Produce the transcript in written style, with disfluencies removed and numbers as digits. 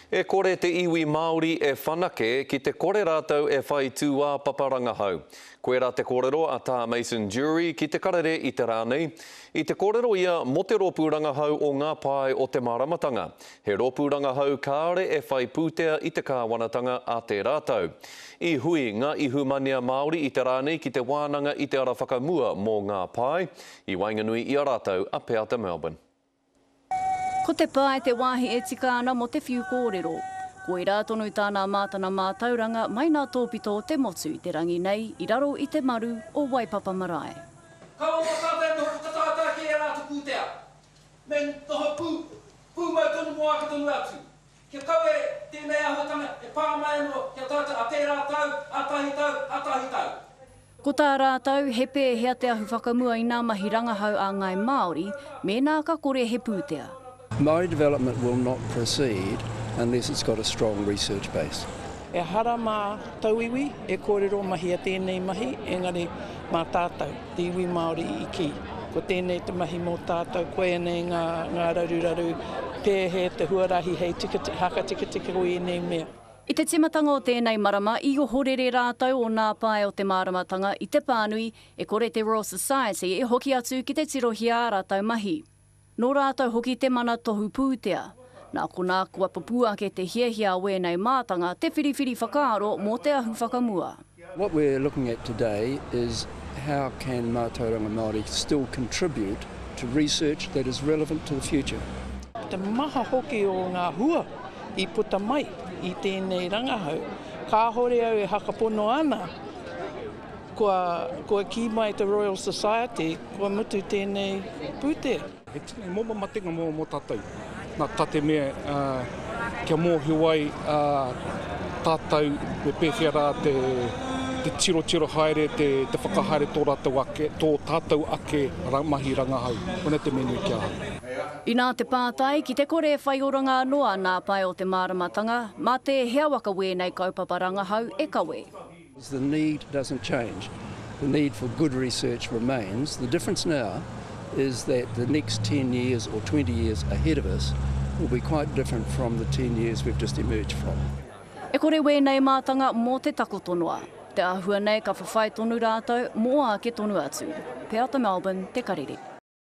E kore te iwi Māori e whanake ki te kore rātou e whai tūāpapa rangahau. Koirā te kōrero a Tā Mason Durie ki te karere i te rā nei. I te kōrero ia mō te rōpū rangahau o Ngā Pae o te Māramatanga, he rōpū rangahau kāore e whai pūtea i te kāwanatanga a tērā tau. I hui ngā ihumanea Māori i te rā nei ki te wānanga i te ara whakamua mō Ngā Pae, i waenganui i a rātou a Peata Melbourne. Ko te pae te wāhi e tika ana mō te whiu kōrero. Koirā tonu tāna mātana mātauranga mai nā tōpito o te motu i te rangi nei i raro i te maru o Waipapa Marae. Kaua mō tātou e noho whakatātā ki ērā atu pūtea. Me noho pū, pūmau tonu mō ake tonu atu. Kia kaua tēnei āhuatanga e pā mai anō ki a tātou a tērā tau, a tahi tau, a tahi tau. Ko tā rātou, he pēhea te ahu whakamua i ngā mahi rangahau a ngāi Māori mēnā ka kore he pūtea. Māori development will not proceed unless it's got a strong research base. Ehara mā tauiwi e kōrero mahia tēnei mahi, engari mā tātou, te iwi Māori i kī, ko tēnei te mahi mō tātou, koianei ngā, ngā raruraru, pēhea te huarahi hei tikati, haka tiketike o ēnei mea. I te tīmatanga o tēnei marama i ohorere rātou o Nā Pae o te Māramatanga i te pānui e kore te Royal Society e hoki atu ki te tirohia ā rātou mahi. Nō rātou hoki te mana tohu pūtea. Nā konā kua pupū ake te hiahia o ēnei mātanga te whiriwhiri whakaaro mō te ahu whakamua. What we're looking at today is how can mātauranga Māori still contribute to research that is relevant to the future. Te maha hoki o ngā hua i puta mai i tēnei rangahau, kāhore au e hakapono ana Kua, kua kī mai te Royal Society, kua mutu tēnei pūtea. He tino momo matenga mō, mō tātou. Nā, tā te mea, kia mōhio ai tātou me pēwhea rā te, te tirotiro haere, te, te whakahaere tō rātou ake, tō tātou ake mahi rangahau. Koinā te mea nui ki ahau. Inā te pātai, ki te kore e whai oranga anō a Nā Pae o te Māramatanga, mā tēhea waka wēnei kaupapa rangahau e kawe? The need doesn't change. The need for good research remains. The difference now is that the next 10 years or 20 years ahead of us will be quite different from the 10 years we've just emerged from. E kore wēnei mātanga mō te takoto noa. Te āhua nei ka whawhai tonu rātou mō āke tonu atu. Peata Melbourne, Te Karere.